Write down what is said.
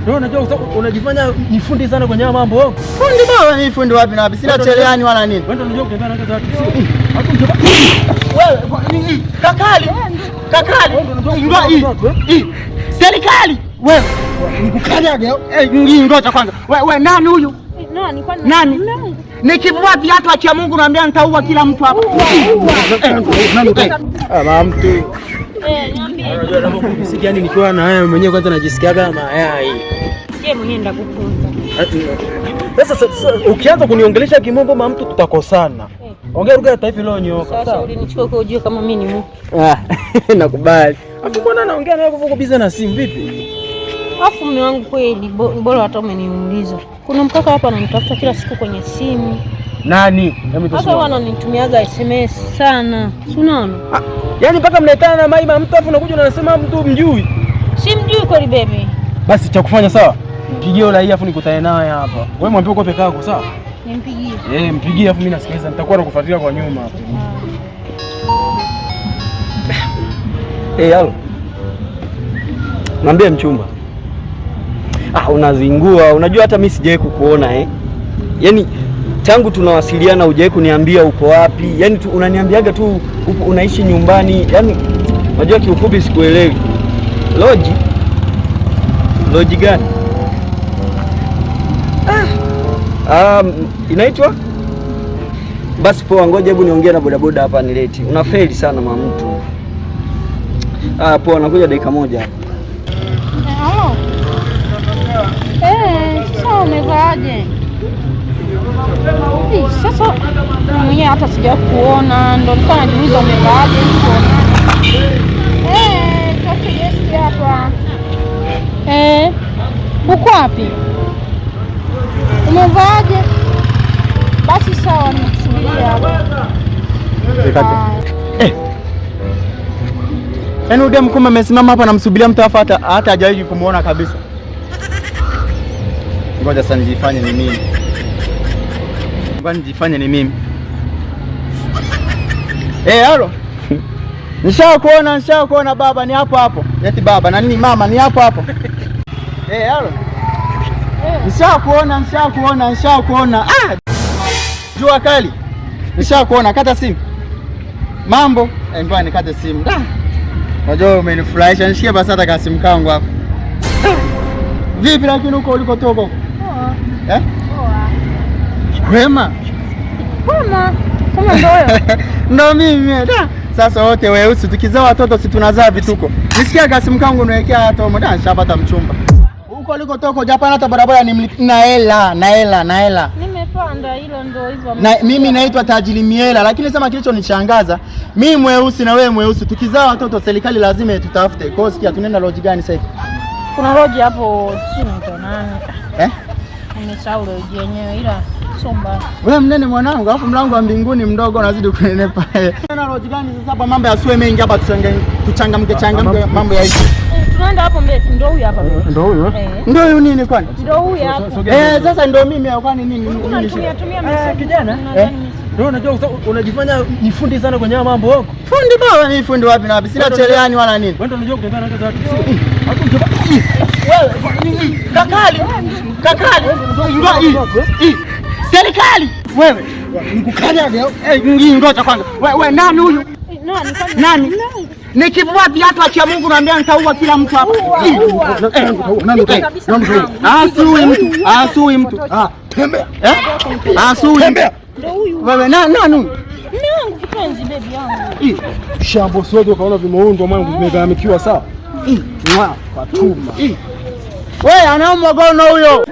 Wewe unajua unajifanya ni fundi sana kwenye haya mambo. Fundi baba, mimi fundi wapi na wapi? Sina cherehani wala nini. Wewe ndio unajua kutembea na wake za watu, sio? Hapo mtu Wewe kakali. Kakali. Hii. Serikali. Wewe nikukanyage. Eh, ngoja kwanza. Wewe nani huyu? Nani kwani? Nani? Nikivua viatu achia Mungu naambia nitaua kila mtu hapa. Ah, mama mtu. Eh, niambie. Unajua ninapokisikia yani nikiwa na haya mwenyewe kwanza najisikiaga mayai. Je, mwenyewe ndakufunza. Sasa ukianza kuniongelesha kimombo mama mtu tutakosana. Ongea lugha ya taifa iliyonyooka. Sasa Sawa? ulinichukua kwa ujue kama mimi ni mke. Ah, nakubali. Afu mbona naongea nawe kwa busy na simu vipi? Afu mume wangu kweli bora hata umeniuliza. Kuna mkaka hapa ananitafuta kila siku kwenye simu. Nani? Hebu Hata tusome. huwa ananitumiaga SMS sana. Si unaona? Ah, yaani mpaka mnaitana na maima mtu afu unakuja unasema mtu mjui. Simjui kweli baby. Basi cha kufanya sawa? Mpigie ula hii afu nikutane naye hapa. Wewe mwambie uko peke yako sawa? Nimpigie. Eh, mpigie afu mimi nasikiliza nitakuwa nakufuatilia kwa nyuma hapo. Eh, halo. Mwambie mchumba. Ah, unazingua. Unajua hata mimi sijawahi kukuona eh. Yaani tangu tunawasiliana hujawahi kuniambia uko wapi. Yaani tu, unaniambiaga tu upo unaishi nyumbani. Yaani unajua kiufupi sikuelewi. Loji? Loji gani? Ah, inaitwa? Basi poa, ngoja hebu niongee na bodaboda hapa nileti. Unafeli sana mama mtu. Ah, poa, nakuja dakika moja hapa. Halo. Eh, sasa umevaaje? Eh, sasa mwenyewe hata sija kuona, ndo nilikuwa najiuliza umevaaje huko. Eh, tafute guest hapa. Eh, uko wapi? Umevaaje? Basi sawa, nimekusubiria hapa. Haya. Yaani udem kumbe amesimama hapa namsubiria mtu afa hata hajawahi kumuona kabisa. Ngoja sasa nijifanye ni mimi. Ngoja nijifanye ni mimi. Eh, halo. Nishakuona, nishakuona baba, ni hapo hapo. Eti baba na nini mama, ni hapo hapo. Eh, halo. Nishakuona, nishakuona, nishakuona. Ah! Jua kali. Nishakuona, kata simu. Mambo, eh, ngoja nikate simu. Da. Unajua umenifurahisha, nishikie basi hata kasimu kangu hapo. Vipi lakini huko ulikotoka huko? Poa. Eh? Poa. Kwema? Kwema. Kama ndo wewe. Ndo mimi. Da. Sasa wote weusi tukizaa watoto si tunazaa vituko. Nisikia kasimu kangu unawekea hata humo. Da, nishapata mchumba. Huko ulikotoka hujapanda hata barabara ni na hela, na hela, na hela. Nimepanda hilo ndo hivyo. Na mimi naitwa Tajiri Miela, lakini sema kilichonishangaza, mimi mweusi na wewe mweusi, tukizaa watoto serikali lazima itutafute. Kwa hiyo sikia, tunaenda lodge gani sasa hivi? Kuna lodge hapo si naitwa nani? Eh? Nimesahau lodge yenyewe ila sio mbaya. Wewe mnene mwanangu, alafu mlango wa mbinguni mdogo unazidi kunenepa. Tunaenda lodge gani sasa hapa? Mambo yasiwe mengi hapa, tuchangamke changamke mambo ya hivi. Eh, tunaenda hapo mbele, ndo huyu hapa. Ndio huyu eh? Eh, Ndio huyu nini kwani? ndo huyu hapa. Eh, sasa ndio mimi au kwani nini? Nini Unatumia tumia message. Kijana? Nadhani message. Wewe unajua unajifanya ni fundi sana kwenye haya mambo huko. Fundi baba, mimi fundi wapi na wapi? Sina cherehani wala nini. Wewe ndio unajua kutembea na wake za watu, sio? Hapo mtu Wewe kakali. Kakali. Hii. Serikali. Wewe nikukanyage. Eh, ngoja kwanza. Wewe nani huyu? Nani kwani? Nani? Nikivua viatu achia Mungu naambia nitaua kila mtu hapa. Kabisa mwanangu. Asui mtu, asui mtu. Ah, tembea. Eh? Asui. Tembea. Ndo huyu. Wewe nani nani huyu? Mume wangu kipenzi baby yangu. Hii. Shambo sote ukaona vimeundwa mwanangu zimegharamikiwa sawa. Hii. Mwa, Fatuma. Hii. Wewe anaumwa gono huyo.